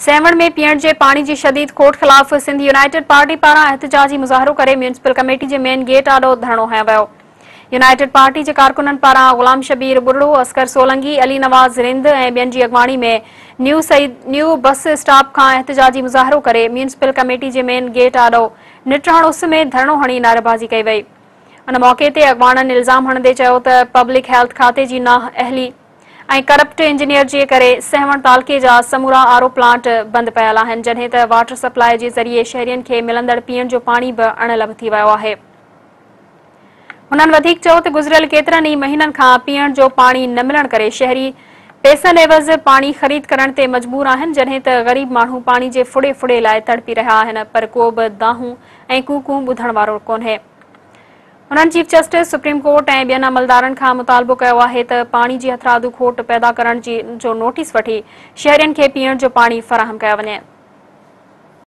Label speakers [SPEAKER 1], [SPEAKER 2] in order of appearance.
[SPEAKER 1] سيوهڻ ۾ پيئڻ جي پاڻي جي شديد کوٽ خلاف سنڌ يونائيٽيڊ پارٽي پاران احتجاجي مظاهرو ڪري ميونسپل ڪميٽي جي مين گيٽ آڏو ڌرڻو هنيو ويو. يونائيٽيڊ پارٽي جي ڪارڪنن پاران غلام شبير ٻرڙو، اصغر سولنگي، علي نواز رند ۽ ٻين جي اڳواڻي ۾ نيو سعيد نيو بس اسٽاپ کان احتجاجي مظاهرو ڪري ميونسپل ڪميٽي جي مين گيٽ آڏو نٽهڻ اس ۾ ڌرڻو هڻي نعريبازي ڪئي وئي. ان موقعي تي اڳواڻن الزام هڻندي چيو ته پبلڪ هيلٿ کاتي جي نااهلي ۽ ڪرپٽ انجنيئر جي ڪري سيوهڻ تعلقي جا سمورا آر او پلانٽ بند پيل آهن، جڏهن ته واٽر سپلاء جي ذريعي شهرين کي ملندڙ پيئڻ جو پاڻي به اڻلڀ ٿي ويو آهي. هنن وڌيڪ چيو ته گذريل ڪيترن ئي مهينن کان پيئڻ جو پاڻي نه ملڻ ڪري شهري پئسن عيوض پاڻي خريد ڪرڻ تي مجبور آهن، جڏهن ته غريب ماڻهو پاڻي جي ڦڙي ڦڙي لاء تڙپي رهيا آهن پر ڪو به دانهون ۽ ڪوڪون ٻڌڻ وارو ڪونهي. هنن چيف جسٽس سپريم ڪورٽ ۽ ٻين عملدارن کان مطالبو ڪيو آهي ته پاڻي جي هٿرادو کوٽ پيدا ڪرڻ جي جو نوٽيس وٺي شهرين کي پيئڻ جو پاڻي فراهم ڪيو وڃي.